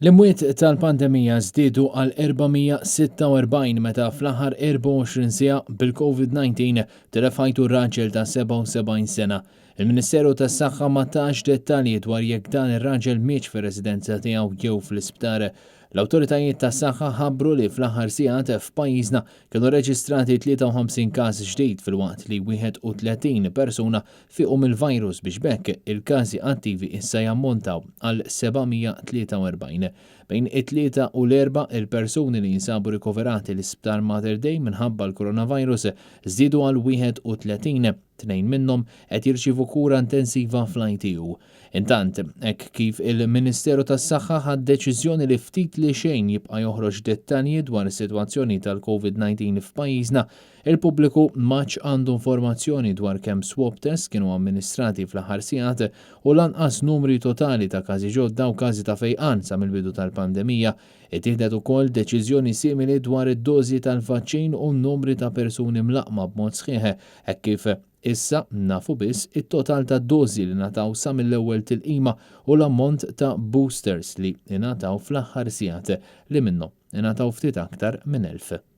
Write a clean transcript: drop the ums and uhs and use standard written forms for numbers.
L-imwiet tal-pandemija żdiedu għal 446 meta fl-aħħar 24 siegħa bil-COVID-19 tilef ħajtu raġel ta' 77 sena. Il-Ministeru tas-Saħħa ma tax dettalji dwar jekk dan ir-raġel mietx fir-residenza tiegħu jew fl-isptar. L-awtoritajiet tas-saħħa ħabbru li fl-aħħar sigħat f'pajjiżna kienu reġistrati 53 każ ġdid filwaqt li 31 persuna fiequ mill-virus biex b'hekk il-każi attivi issa jammontaw għal 743. Bejn it-Tlieta u l-Erbgħa il-persuni li jinsabu rikoverati l-Isptar Mater Dei minħabba l-coronavirus żdiedu għal 31, tnejn minnhom qed jirċievu kura intensiva fl-ITU. Intant, hekk kif il-Ministeru tas-Saħħa ħa d-deċiżjoni li ftit li xejn jibqa' joħroġ dettalji dwar is-sitwazzjoni tal-Covid-19 f'pajjiżna, il-pubbliku m'għadx għandu informazzjoni dwar kemm swab tests kienu amministrati fl-aħħar sigħat u lanqas numri totali ta' każi ġodda u każi ta' fejqan sa mill-bidu tal-pandemija. Ittieħdet ukoll deċiżjoni simili dwar id-dożi tal-vaċċin u n-numri ta' persuni mlaqqma b'mod sħiħ hekk kif Issa nafu biss it-total ta' dożi li ngħataw sa mill-ewwel tilqima u l-ammont ta' boosters li ingħataw fl-aħħar sigħat, li minnhom ingħataw ftit aktar minn 1,000.